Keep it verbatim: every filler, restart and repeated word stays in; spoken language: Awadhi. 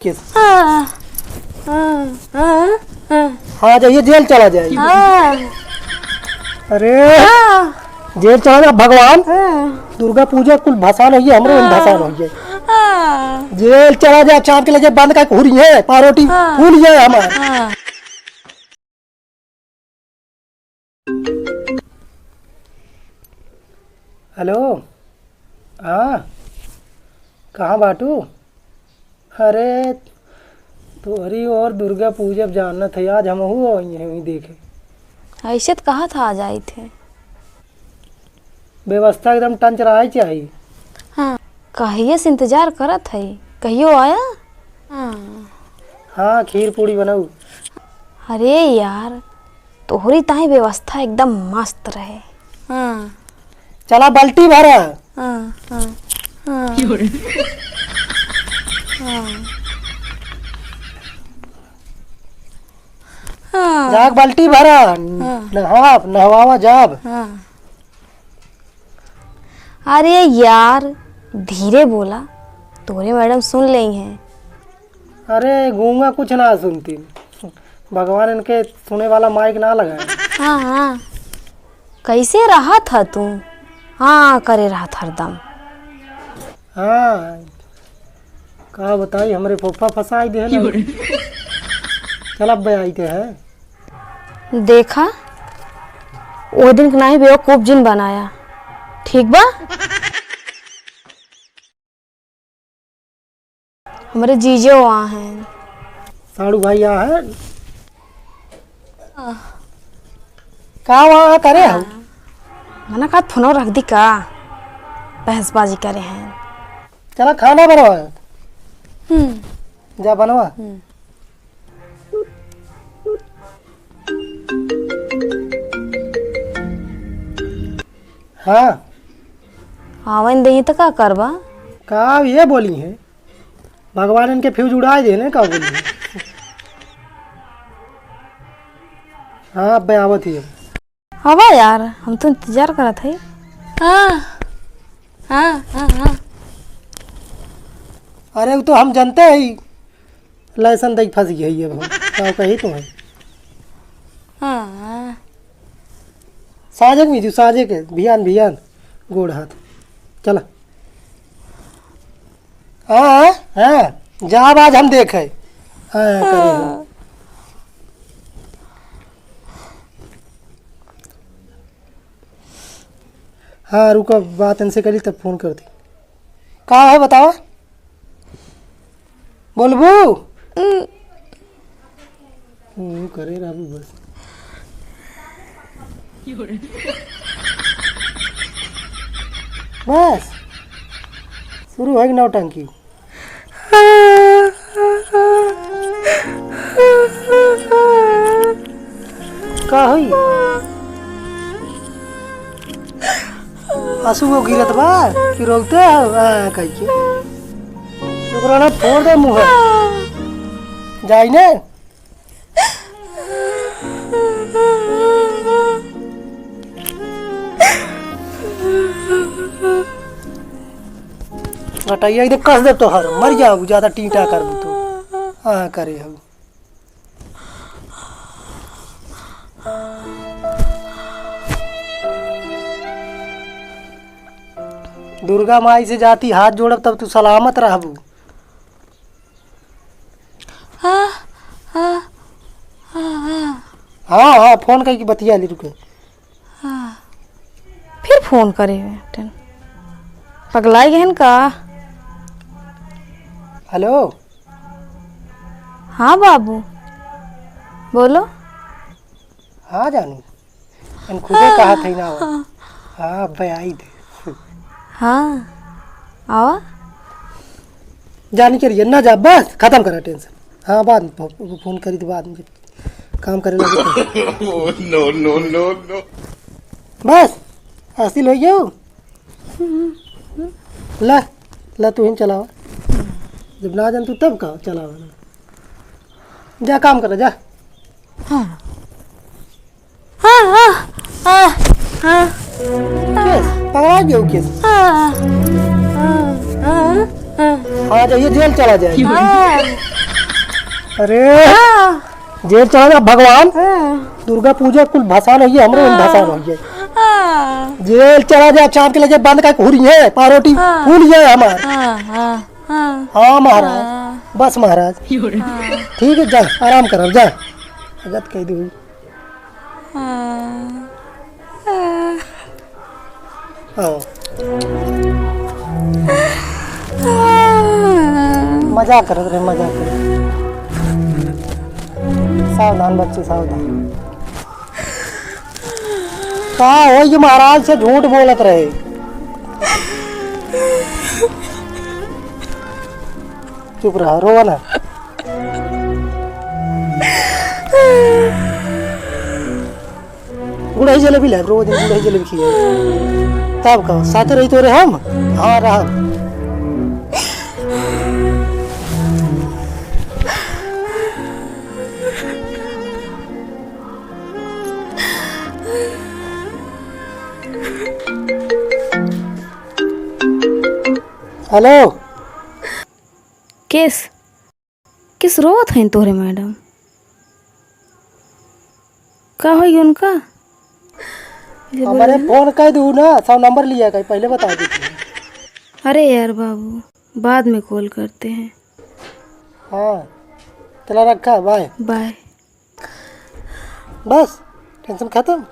किस? हाँ, हाँ, हाँ, हाँ। हाँ, जाइए, जेल चला जाए। हाँ। अरे, हाँ। जेल चला जा, भगवान। हाँ। दुर्गा पूजा कुल भसान होइए, हमरो हाँ। भसान होइए। हाँ। जेल चला जा, चाप के लगे बंद का हुरी है, पारोटी हाँ। फूल जाए हमार। हाँ। हेलो, हाँ, कहाँ बाटू? अरे, तोहरी और दुर्गा पूजा जानत है, आज हमहू आई हैं वहीं देखे। ऐसे तो कहा था आ जाई थे। व्यवस्था एकदम टंचराए चाहिए। हाँ, कहिए से इंतजार करत है, कहियो आया? हाँ। हाँ, खीर पूड़ी बनाऊ। अरे यार, तोहरी ताई व्यवस्था एकदम मस्त रहे। हाँ। चला बाल्टी भरा। हाँ, हाँ, हाँ। हाँ। हाँ। जाग बाल्टी भरा। हाँ। नहाव, नहवावा जाब। हाँ। अरे यार, धीरे बोला, तोरे मैडम सुन लेई हैं। अरे, गूंगा कुछ ना सुनती। भगवान इनके सुने वाला माइक ना लगाए। हाँ, हाँ। कैसे रहत ह तू? हाँ, करे रहत हरदम। हाँ, का बताई, हमरे फोफा फंसाई दे ना। चल, अब आई के है। देखा, ओ दिन के नाही बेवकूफ जिन बनाया, ठीक बा? हमरे जीजो आ हैं। साड़ू भाई आ हैं। आह। का वहाँ करे हो? हाँ। मना का फोनो रख दी का? बहसबाजी करे हैं। चला खाना बनवा। हम्म। जा बनवा। हम्म। हाँ। आवन देही त का करबा? का ये बोली है? भगवान इनके फ्यूज उड़ाए देने का बोली है? हाँ, अब आवत ही है। हवा यार, हम तो इंतजार करत हई। हाँ, हाँ, हाँ, हाँ। अरे, वो तो हम जानते ही, लाइसेंस दई फंस गई है, अब हम का कही तो है। हाँ। साजे के मीजू, साजे के, भियान, भियान, गोड़ हाथ। चला। हाँ, हाँ, जाब आज हम देखे। हाँ, करे हो। हाँ। हाँ, रुको, बात इनसे करी तब फोन कर दी। का है बतावा? बोलबू? हम्म, करे रहबू बस। बस, शुरू होई नौटंकी। का होई? आंसू वो गिरत बा कि रोते हो? आ, कहिके। ओकरा ना फोड़ दे मुंह। जाई ने। गटैया इधर कस दे तोहर, मर जाबू, ज्यादा टीटा करबू तो। हाँ, करे हो। दुर्गा माई से जाती हाथ जोड़ब, तब तू सलामत रहबू। हाँ, हाँ, हाँ, हाँ। हाँ, हाँ, फोन कइके बतिया ली, रुके। हाँ। फिर फोन करे, पगलाई गहन का? हेलो। हाँ बाबू, बोलो। हाँ जानू, हम खुदे हाँ, कहा थे ना। हाँ। हाँ, अब आई थे। हाँ, आवा। जानी के लिए ना जा, बस खत्म करा टेंशन। हाँ, बाद में फो-, फोन करी तो बाद में काम करे लगे तो। No, no, no, no। बस, हासिल हो गयो। ला, ला तू ही चलावा। जब ना जान तू तब का चलावा ना। जा काम कर, जा। हाँ। हाँ, हाँ, हाँ, हाँ। केस, पकड़ा गयो केस। हाँ, हाँ, हाँ। हाँ। हाँ, जाइए, जेल चला जाए। हाँ। अरे, हाँ। जेल चला जा, भगवान। हाँ। दुर्गा पूजा कुल भसान होइए, हमरो हाँ। भसान होइए। हाँ। जेल चला जा, चाप के लगे बंद का हुरी है, पारोटी हाँ। फूल है हमार। हाँ, हाँ, हाँ। हाँ महाराज, हाँ। बस महाराज। हाँ। ठीक है, जा, आराम कर, जा। जगत कह दी। हाँ। हाँ। मजाक करत रहे, मजाक करत। सावधान बच्ची, सावधान। का होई कि महाराज से झूठ बोलत रहे? चुप रहा, रोवा ना। गुड़ही जलेबी ले, रोज दिन गुड़ही जलेबी खिए। तब का, साथे रही तोरे हम? हाँ, रहा। हेलो। किस? किस रोवत हैं तोहरे मैडम? का होई उनका? हमारे फोन कर दू ना, सौ नंबर लिया कहीं, पहले बता दीजिए। अरे यार बाबू, बाद में कॉल करते हैं। हाँ, चला रखा, बाय। बाय। बस, टेंशन खत्म।